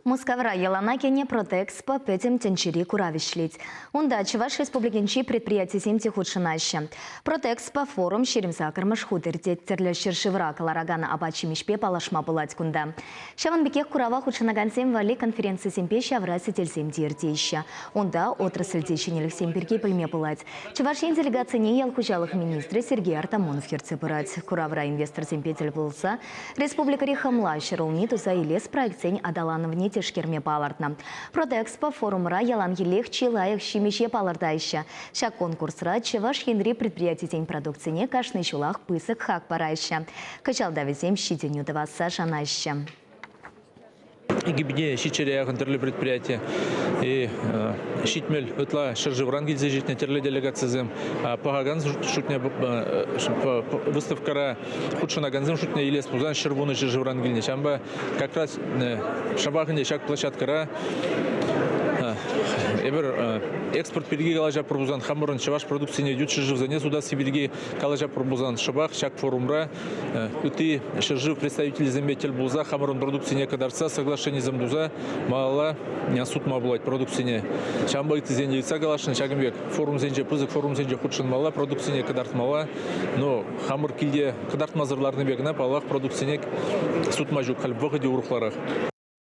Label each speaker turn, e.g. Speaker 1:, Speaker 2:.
Speaker 1: Мускавра йӑлана кӗнӗ Протэкспо пӗтӗм тӗнчери курав ӗҫлет. Унта Чӑваш Республикинчи предприятисем те хутшӑнаҫҫӗ. Протэкспо форум 28-мӗш хут иртет. Тӗрлӗ ҫӗршывра кӑларакан апат-ҫимӗҫпе паллашма пулать кунта. Ҫавӑн пекех курава хутшӑнакансем валли конференцисемпе ҫавра сӗтелсем те иртеҫҫӗ. Унта отрасльти ҫӗнӗлӗхсем пирки пӗлме пулать. Чӑваш Ен делегацине ял хуҫалӑх министрӗ Сергей Артамонов ертсе пырать. Куравра инвесторсемпе тӗл пулса республикӑри хӑмла ҫӗрулми туса илес проектсен аталанӑвне тишкерме палӑртнӑ. Продэкспо форумра яланхиллех чи лайӑх ҫимӗҫе палӑртаҫҫӗ. Ҫак конкурсра Чӑваш Енри предприятисен продукцине кашни ҫулах пысӑк хак параҫҫӗ. Кӑҫал та вӗсем ҫитӗнӳ тӑвасса шанаҫҫӗ.
Speaker 2: Икӗпине ҫиччӗре яхӑн тӗрлӗ предприяти и ҫитмӗл ытла ҫӗршывран килсе ҫитнӗ тӗрлӗ делегацисем пӑхакан шутне выставкӑра хутшӑнакансем шутне илес пулсан 110 ҫӗршывран килнӗ. Ҫавӑнпа как раз шӑпах ӗнтӗ ҫак площадкӑра эпир экспорт пирки калаҫатпӑр пулсан хамӑрӑн чӑваш продукцине ют ҫӗршывсене сутасси пирки калаҫатпӑр пулсан шӑпах ҫак форумра ытти ҫӗршыв представителӗсемпе тӗл пулса хамӑрӑн продукцине кӑтартса соглашенисем туса малалла сутма пулать продукцине. Ҫавӑнпа ыттисене ыйтса каласшӑн ҫакӑн пек форумсенче, пысӑк форумсенче хутшӑнмалла, продукцине кӑтартмалла. Но хамӑр килте кӑтартмасӑр ларнипе кӑна, паллах, продукцине сутма ҫук. Халь вӑхӑчӗ урӑхларах.